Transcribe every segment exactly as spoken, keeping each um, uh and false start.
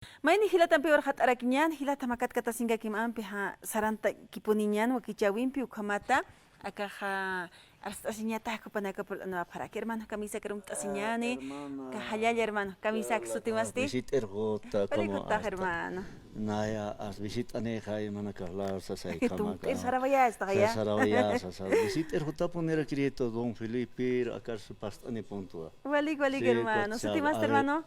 Mayni jilatampiw arxat'arakiñän, jilata, mä katkatasïnkakim ampi, ja, sarantakipuniñän wakichäwimpi ukhamata, akaxa arst'asiñatak jupanaka purt'anawapxaraki, hermano, kamisakar uñt'asiñäni. Ah, hermana. Kajallalla, hermano, kamisak sutimasti. Visit'ir juta, walik como jutax, hasta, hermano. Naya, as visit'anixa, hermana Carla, sasay, kamaka. Tump'ir sarawayas, taxaya. Sarawayas, sasa. Visit'ir jutapunirakitu, don Felipe, akar past'ani puntua. Walik, walik, sí, hermano. Sutimasti, hermano.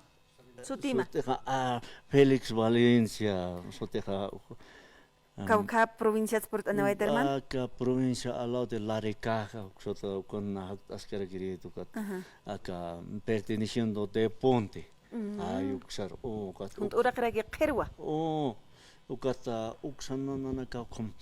Sutima. Sutixa, ah, Félix Valencia, sutixa, ah, kawkha provincias purt'anawayta, hermano. Aka provincia al lado de Laricaja, sota ukan jakt'askarakiritu ukat. Ajá. Aka perteneciendo de Ponte. Ay, uksar, ukat, ukat. Junt'uraqiraki qhirwa. Ukata, uksan nanaka ukham.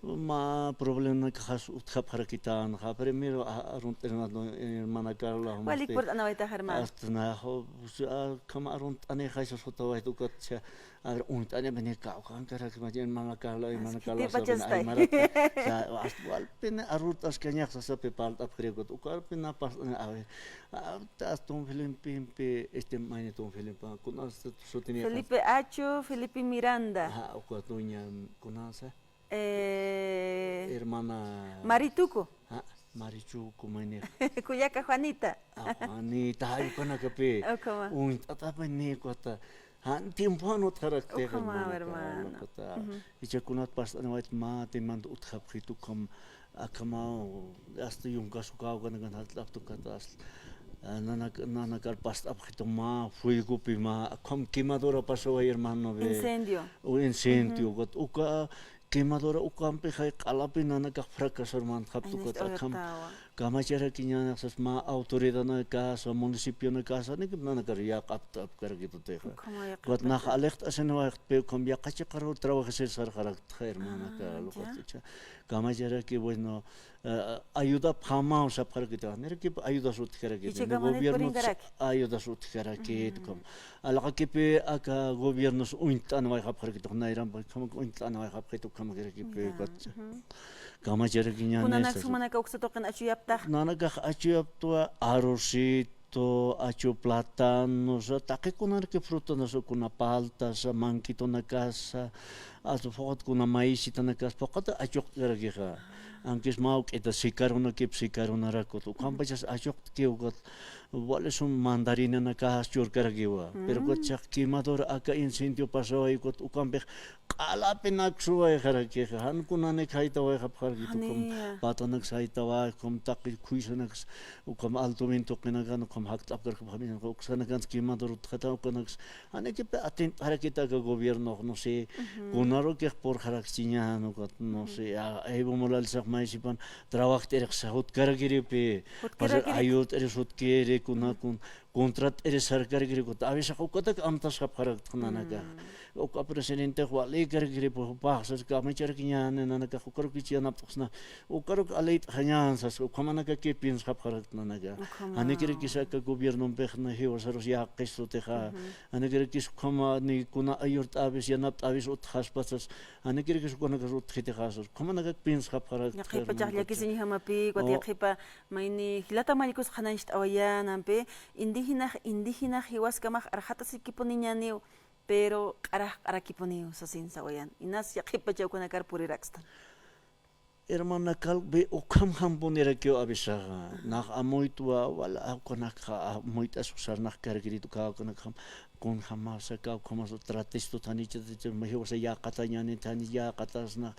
Mä problemanakaxas utjapxarakitänxa. Primero, a, arunt'irnat, hermana Carla, walik purt'anawaytax, hermano. Hasta na, jo, pues, a, ukham arunt'anixay, sas jutawayta ukat, cha, a ver, uñt'anipini kawkhankarak, hermana Carla, hermana Carla, sabina, ay, marata, cha, hasta walpini arurt'askañax, sasa, pe parlt'apxiri ukat, ukarpina past'ani, a ver, a, tas don Felipe, este, mayni don Felipe, kunas sutini. Felipe Acho, Felipe Miranda. Ajá, uka doña, kunasa. Eh, hermana Marituku. Ah, Marichuku, mayni. Kullaka Juanita. Ah, Juanita, ay, ukanakapi. Ukhama. Uñt'atapini ukata. Jan tiempoan utjarakti, ukhama, hermana, hermano. Ukata. Ujú. Jichha kunat past'aniwayt mä tiempoan utjapxitu ukham, akhamaw, hasta yunkasu kawkhanakan jakt'apxtu ukata, hasta, ah, nanak-, nanakar past'apxitu mä fuegopi mä, akham quemadura pasaway, hermano, ve. Incendio. O incendio, ujú, ukat, uka quemadura ukampixay q'alapi nanakax fracasar mantxapxtu ukat, akham kamacharakiñäni sas mä autoridadnakasa, municipionakasa, ni nanakar yäqapt'apkarakitutixa. Ukhama yäqapt'apkarakitu. Ukat nax aliqt'asiniwayxtpi ukham yaqha chiqaru trabajasir sarxaraktxa, hermana Carla, ukat. Kamacharaki, bueno, eh, ayudapxämaw sapxarakitix, janirakipi ayudas utjarakit, ni gobierno ayudas utjarakit, ukham. Alaqakipi aka gobiernos uñt'anwayxapxarakitix, nayrampi ukham uñt'anwayxapxit, ukhamakirakipi, ukat. Kamacharakiñäni. Kunanaks jumanaka uksa tuqin achuyaptax. Nanakax achuyaptwa, arrocito, achu plátano, o sea, taqi kunanaki frutas, no sé, kuna paltas, manquitonakasa, hasta phuqhat kuna maicitanakas, phuqhat achuqt'karakixa. Ankis mä juk'ita sikarunakip, sikarunarakut. Ukhampachas achuqt'ki ukat, wali sum mandarinanakas churkarakiwa. Pero ukat chaq quemadura aka incendio pasaway ukat, ukampix q'alapinaksuwayxarakixa. Jan kunanik jaytawayxapxarakit, ukham patanaks jaytaway, ukham taqi khuysanaks, ukham alto viento tuqinakan, ukham jakt'apkarkapxam, uksanakans quemadura utjata, ukanaks Janikipi atint'arakit aka gobiernox, no sé, kunarukix purxarakchiñan, ukat, no sé, a, Evo Moralesax maysipan trabajt'irix jutkarakiripi, ayudt'iri sutkiri, kuna, kun, contratt'iri sarkarakiri, ukat, a veces ukatak amtasxapxaraktx nanakax. Uka presidentex walïkarakiripi, jupax sas kamacharakiñäni nanakax, ukarukich yanapt'xsna, ukaruk alït'xañän sas, ukhamanakaki piensxapxarakt nanakax. Janikirikis aka gobiernompix na jiwasarus yäqis sutixa. Janikirikis ukhama ni kuna ayurt'äwis, yanapt'äwis utjaspa sas. Janikirikis ukanakas utjitixa sas. Ukhamanakak piensxapxarakt. Yaqhipachax llakisiñjamapi, ukat yaqhipa mayni jilata mallkus qhanañcht'awayänampi, indígenax, indígenax jiwaskamax arxatasikipuniñäniw, pero q'arax q'arakipuniw sasin sawayan. Inas yaqhipachaw ukanakar purirakstan. Hermana Carla, ukham jampunirakiw avisaxa. Nax amuytwa, wal, ukanakxa amuyt'asw sarnaqkarakiritu, kawkanakjam, kunjamasa, kawkhamasa, tratistut janichaticha, jiwasa yäqatañäni, jani yäqatasna,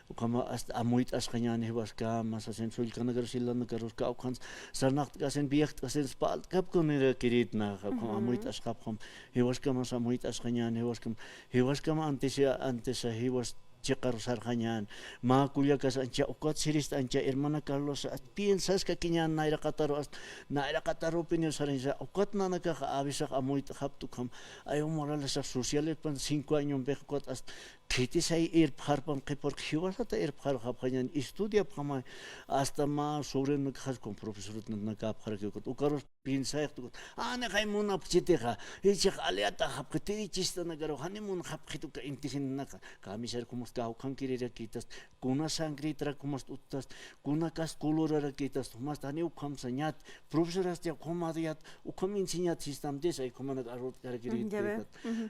ukhama hasta amuyt'asxañäni jiwaskama, sasin sullkanakarus, jilanakarus, kawkhans sarnaqt'kasin, viajt'kasin, spalt'kapkunirakirit naxa, ukham amuyt'asxapxam, jiwaskamasa amuyt'asxañäni, jiwaskam, jiwaskama antisa, antisa, jiwas chiqaru sarxañän, mä kullakas ancha, ukat sirist ancha, hermana Carlos, piensaskakiñän nayraqataru, hasta nayraqatarupiniw sarañsa, ukat nanakax avisax amuyt'xapxta ukham, Evo Moralesax socialespan cinco añompix ukat hasta khitisay irpxarpan qhipurk jiwasata irpxarxapxañan, estudiapxamay, hasta mä sobrinonakaxas con profesoranakapxaraki ukat, ukarus piensayxta ukat, anixay munapxchitixa, jichhax aliataxapxi, tirichistanakaru, jani munxapxit uka indígenanaka, kamisar kumas kawkhankirirakïtast, kuna sangritrak kumas uttast, kuna kas colorarakïtast, jumasta jani ukham sañat, profesorasti ukham adiyat, ukham enseñat sistamtisay, ukhamanaka arutkarakirït,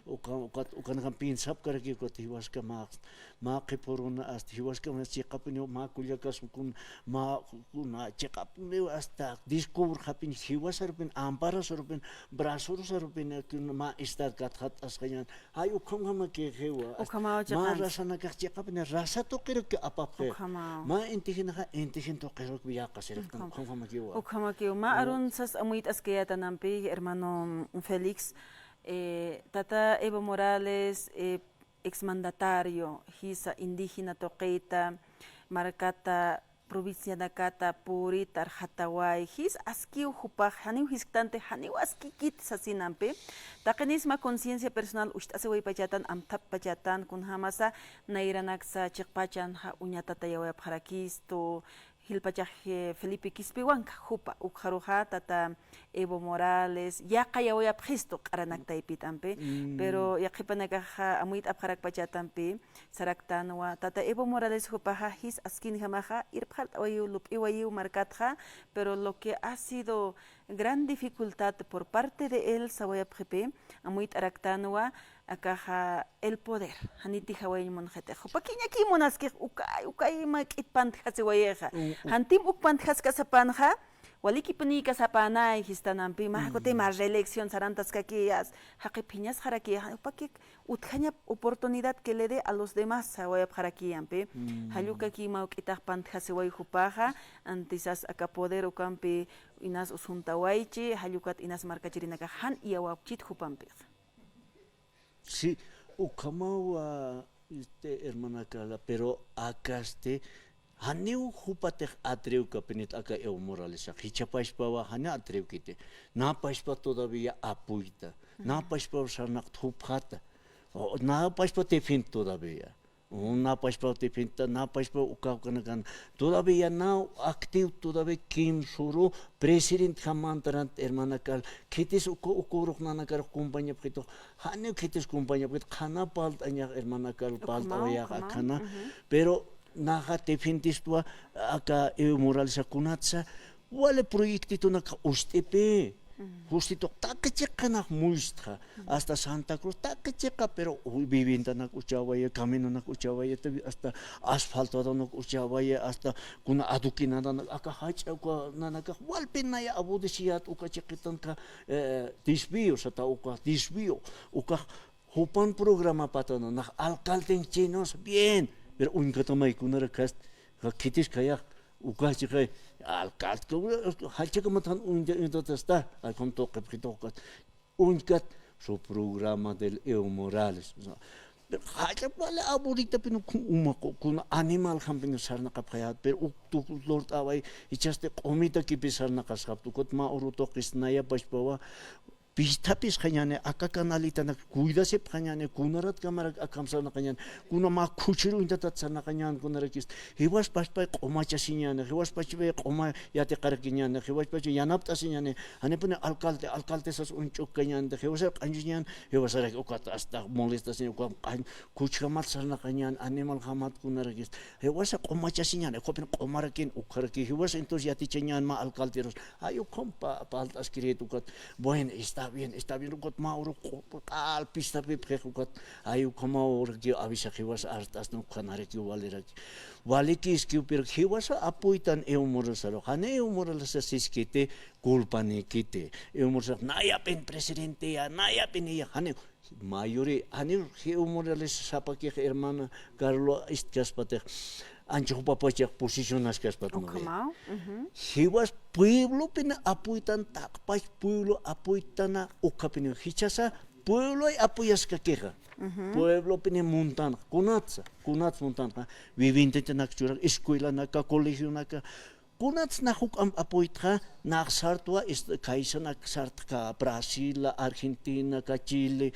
ukat, ukanakam piensapkaraki ukat jiwaskamax, mä qhipüruna hasta jiwaskamax chiqapuniw, mä kullakas ukun, mä kuna chiqapuniw hasta descubrxapin, jiwasarupin, amparasarupin, brazorusarupin, mä estar katxat'asxañan, Ay, ukhamjamakixiwa. Ukhamaw chiqan. Mä rasanakax chiqapini rasa tuqiruki apapxi. Ukhamaw. Mä indígenaxa indígena tuqiruki yaqasirixtan, ukhamakiwa. Ukhamakiw. Mä arun sas amuyt'askayätanampi, hermano Félix, eh, tata Evo Morales, eh, exmandatario, jisa indígena tuqita, markata, provincianakata puritar jataway, jis askiw jupax, janiw jisktanti, janiw askikit sasinampi. Taqinisma conciencia personal ucht'asiwaypachatan, amthapxpachatan, kunjamasa nayranaksa chiqpachanxa uñatatayawayapxarakistu, jilpachax, eh, Felipe Quispiwanka, jupa, ukxaruxa tata Evo Morales, yaqayawayapxistu q'aranak taypit ampi, pero yaqhipanakaxa amuyt'apxarakpachata ampi, saraktanwa, tata Evo Morales jupaxa jis askinjamaxa, irpxart'awayiw, lup'iwayiw markatxa, pero lo que ha sido gran dificultad por parte de él sawayapxipi, amuyt'araktanwa, akaxa el poder, janiti jawayiñ munxitix. Jupakiñakiy munaskix, ukay, ukay mä k'it pantjasiwayixa. Jantim uk pantjaskasapanxa, Walikipuniy kasapanay jistanampi, mä kuti mä reelección sarantaskakiyas, jaqi phiñasxarakiyas, jupakik utjaña oportunidad que le dé a los demás sawayapxarakiyampi. Jallukaki mä juk'itax pantjasiway jupaxa, antisas aka poder ukampi inas usuntawaychi, jallukat inas markachirinakax jan iyawapchit jupampixa. Sí, ukhamaw, este, hermana Carla, pero akasti, janiw jupatix atrevkapinit aka Evo Moralesax, jichha pachpawa jani atrevkiti, na pachpa todavía apoyta, na pachpaw sarnaqta jupxata, o, na pachpa defiende todavía. Una pachpaw defiende, na pachpaw uka ukanakan. Todavía na activo, todavía kimsuru presidentjam mantarant, hermana Carla. Khitis uku, ukurux nanakarux compañapxitu. Janiw khitis compañapxit, qhana palt'añax, hermana Carla, palt'awayax akhana. Pero naxa defiendistwa aka Evo Moralesa kunatsa, wali proyectitunaka ust'ipi. Justitux taqi chiqanax muystxa. Hasta Santa Cruz taqi chiqa, pero viviendanak uchawaya, caminonak uchawaya, hasta asfaltoadonak uchawaya, hasta kuna adoquinadanak, aka jach'a uka nanakax walpi naya abudisiyat uka chiqitanka, eh, desvío, sata uka desvío, ukax Jupan programa patana, nax alcalden chinos, bien. Pero uñkatamay kunarakas, ja, khitis kayax, ukax chiqay, alcalde, jachakamatjan uñta, uñtatasta, alcalde tuqipxituqas. Uñkat, su programa del Evo Morales. Pero jachapala aburrita pino ku-, uma ku-, kuna animal jampino sarnaqapxayat, pero uk tuk lurt'away, ichaste q'umitakipi sarnaqasxapta, ukat mä uru tuqis naya pachpawa, Pisthapisxañäni, aka canalitanak cuidasipxañäni, kunarat kamarak akham sarnaqañäni, kuna mä khuchhir uñtatat sarnaqañäni, kunarakis, jiwas pachpay q'umachasiñäni, jiwas pachpay q'uma yatiqarakiñäni, jiwas pachpay yanapt'asiñäni, janipuni alcalde, alcaldesas uñch'ukkañäni, jiwasar q'añusiñäni, jiwasarak ukat hasta molestasiñäni, ukat q'añ, khuchjamat sarnaqañäni, animaljamat kunarakis, Jiwasa q'umachasiñäni, ukhapin q'umarakin, ukharaki jiwasa entonces yatichañäni mä alcalderus. Ay, ukham pa-, palt'askirït ukat. Bueno, está bien, está bien, ukat mä uru q'u-, q'al pistapipxix ukat. Ay, ukhamaw uraki avisax jiwasa art'asna ukhanaraki waliraki. Walikiskiw, pero jiwasa apoytan Evo Moralesaru. Jani Evo Moralesa siskiti, culpanikiti. Evo Moralesa, nayapin presidenteya, nayapiniya, jani Mayuri, janiw Evo Morales sapakix hermana Carlo istkaspatix, ancha jupapachax posicionaskaspat, ¿no ve? Ukhamaw, ujú. Jiwas pueblopina apoytan, taqpach pueblo apoytana ukhapini, jichhasa puebloy apoyaskakixa. Ujú. Pueblopini muntanxa, kunatsa, kunats muntanxa, viviendatanak churak, escuelanaka, colegionaka, Kunats nax juk'amp apoytxa, nax sartwa, est-, kaysanak sartxa, Brasil, Argentina, ka Chile,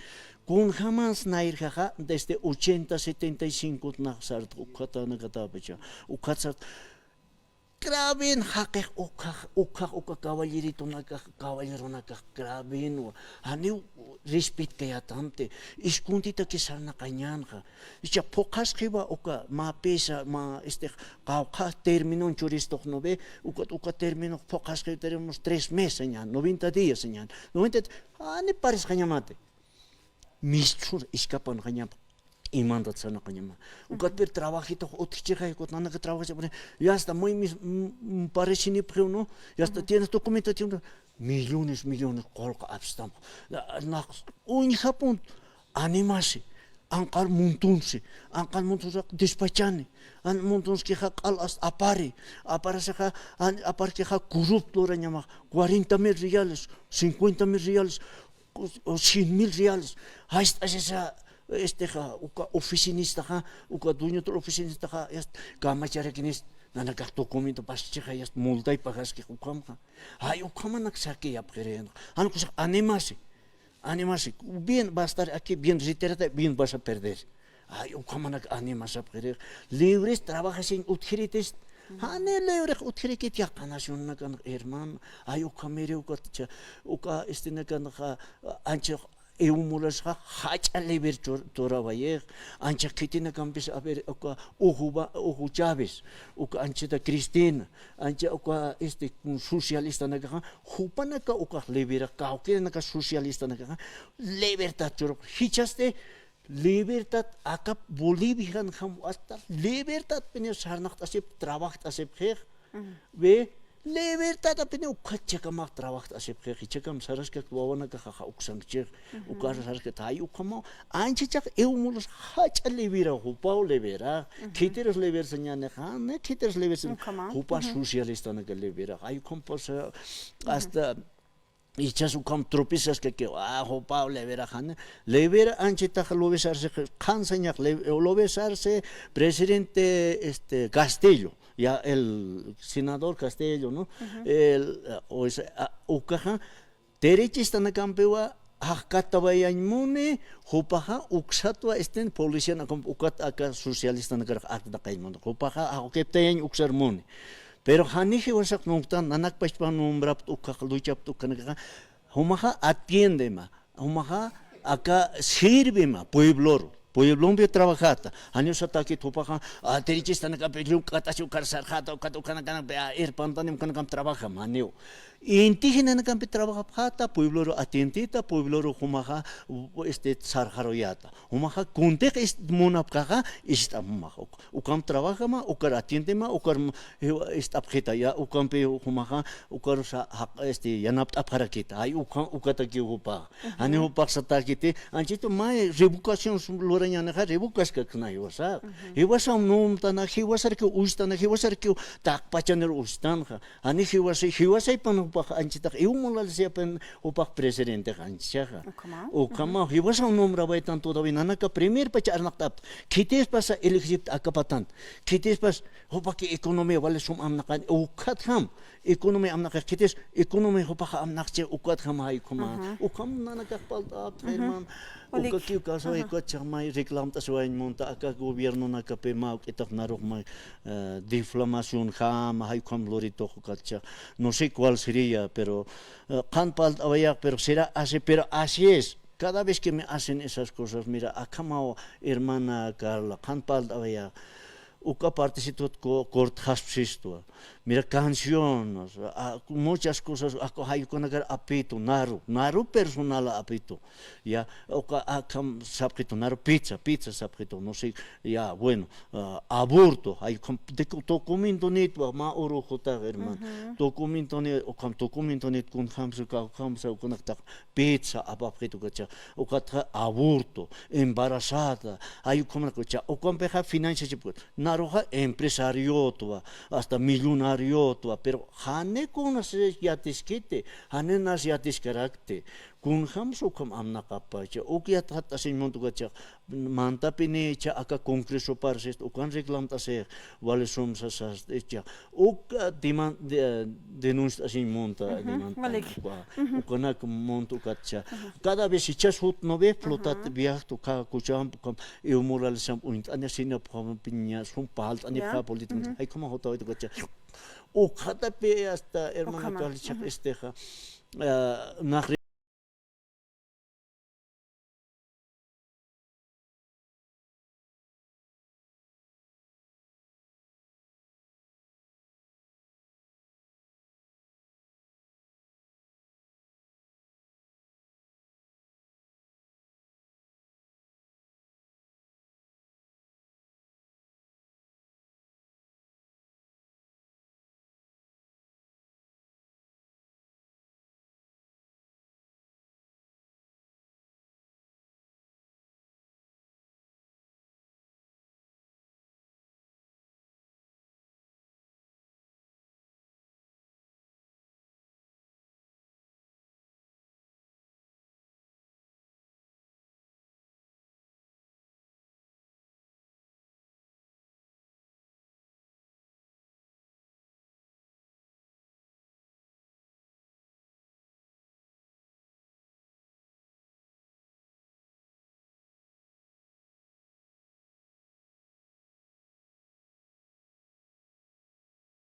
Kunjamas nayrjaxa, desde ochenta, setenta y cinco nax sartx, ukhatanakatapicha. Ukhat sartx, graven jaqix ukhax, ukhax uka caballeritonakax, caballeronakax gravenwa. Janiw respetkayätanti, escondidaki sarnaqañänxa. Icha phuqhasqiwa uka mä pisa, mä, este, qawqha terminon churistux, ¿no ve? Ukat, uka terminox phuqhasqiw, tenemos tres meses ñan, noventa días ñan. Noventa, jani parisqañamati. Mischur iskapanqañam, imantat sarnaqañama. Ukatpir trabajitox utjchixay, ukat nanaka trabajacha, ya está, muy mis, mm, mm, parecinipxiw, ¿no? Ya está, tienes documentación, millones, millones, qullq apstam. Nax uñjapun animasi, anqar montonsi, anqar montonsi despachani, an montonskixa q'al as apari, aparasixa, an aparkixa corrupto lurañamax, cuarenta mil reales, cincuenta mil reales, o cien mil reales. Jast'asisa, este, ja, uka oficinistaxa, uka dueño del oficinistaxa, este, kamacharakinis, nanakax documento paschixa, este, multay pagaskix ukamxa. Ay, ukamanak saqiyapxirin. Jan ukasax animasi, animasi. Bien va a estar aquí, bien retirada, bien vas a perder. Ay, ukhamanak animasapxirix. Libres trabajasiñ utjiritis. Jani librix utjirikit yaqha nacionnakanx, hermano. Ay, ukhamiri ukat cha, uka, este, nakanxa, ancha iwmulasxa jach'a liber chur-, turawayix. Ancha khitinakampis, a ver, uka Hugo Ba-, Hugo Chávez, uka anchita Cristina, ancha uka, este, socialistanakaxa, jupanaka ukax liberax, kawkirinaka socialistanakaxa, libertad churux. Jichhasti, libertad aka Bolivianjam hasta libertadpini sarnaqt'asip, trabajt'asipxix. Ve, libertadpini ukhat chakamax trabajt'asipxix. Jichhakam saraskakt wawanakaxa uksankchix. Ukar saraskta, ay ukhamaw, anchachaq iwmulas jach'a liberaw, jupaw liberax. Khitiras libersañänixa, ni khitiras libersañ, jupa socialistanaka liberax. Ay ukham pasa, hasta Ichhas ukham tropezaskakiw, a, jupaw liberaxani. Libera anchitax lubisarse, qhansañax li-, lubisarse presidente, este, Castillo, ya, el senador Castillo, ¿no? El, eh, o sea, a, ukaxa, derechistan akampiwa, jaqkatawayañ muni, jupaxa uksatwa, este, polician akamp ukat aka socialistan akar aktaqañ muni. Jupaxa, jaqkiptayañ uksar muni. Pero jani jiwasax nuqtan, nanak pachpa nombrapt ukax, luchapt ukanakaxa, jumaxa atiendema, jumaxa aka sirvema puebloru, pueblompi trabajata, janiw satäkit jupaxa, a, derechistan akampi lluq'atasi ukar sarxata, ukat ukanakanakpi, a, irpantanim ukanakamp trabajam, janiw. Indígenanakampi trabajapxata, puebloru atiendita, puebloru jumaxa, u-, este, sarxaruyata. Jumaxa kuntix ist-, munapkaxa, ist'am jumaxa. Ukham trabajama, ukar atiendema, ukar m-, jiwa-, ist'apxita, ya, ukampi jumaxa, ukar sa-, jaq-, este, yanapt'apxarakita, ay, ukham, ukatakiw jupaxa. Jani jupax satäkiti, anchita may revocación lurañänixa, revocaskaksna jiwasa. Jiwasa nombrtana, jiwasarkiw uchtana, jiwasarkiw taqpachanir uchtanxa. Jani jiwasay, jiwasaypan jupax anchitax, iwmulalisiyapan jupax presidentex anchaxa. Ukhama. Ukhama, jiwasaw nombrawaytan todavía nanaka primer pacha arnaqt'apta. Khitispasa elegipta akapatant. Khitispas jupaki economía vale sum amnaqani. Ukhatjam, economía amnaqi khitis, economía jupaxa amnaqchi ukhatjam jay ukhama. Ukham nanakax palt'apta, hermano. Ukakiw kasa, ukat chaqmay reclamt'asiwayañ munta, aka gobiernonakapi mä juk'itax narux mä, eh, difamación jama, jay ukham luritux ukat chaq. No sé cuál sería, pero, eh, qhan palt'awayax, pero será así, pero así es. Cada vez que me hacen esas cosas, mira, akhamaw, hermana Carla, qhan palt'awayax. Uka partecitut ku-, kurtxaspsistwa. Mira, canciones, a, muchas cosas, a, jay ukanakar apitu, naru, naru personal apitu. Ya, uka, akham sapxitu, naru pizza, pizza sapxitu, no sé, ya, bueno, a, aborto, jay ukham, de, documentonitwa, mä urux jutax, hermano. Documentonit, ukham documentonit, kunjamsa, kawjamsa, ukanaktax, pizza apapxitu ukacha, ukatxa aborto, embarazada, jay ukhamanakacha, ukampixa financiachipkut, naruxa empresariotwa, hasta millonariotwa, pero jani kunas yatiskiti, jani nas yatiskarakti, Kunjams ukham amnaqapacha, uk yatxatasiñ munta ukacha, mantapinicha aka congreso parsist, ukan reclamt'asix, wali sum sasast, icha, uk, ah, deman-, de-, denunciatasiñ munta, demanda, uka, ukanak munta ukatcha. Cada vez ichas jutnubi, flotat viajtu, ka kuchamp, ukam, Evo Morales amp, uñt'añasinap, ukam, piña, sum palt'anip, ka político, ay, como jota, ukacha. Ukatapi hasta, hermana, ukhama, kalichak, este, ja, ah, nax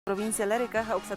Provincia Larica, jawksa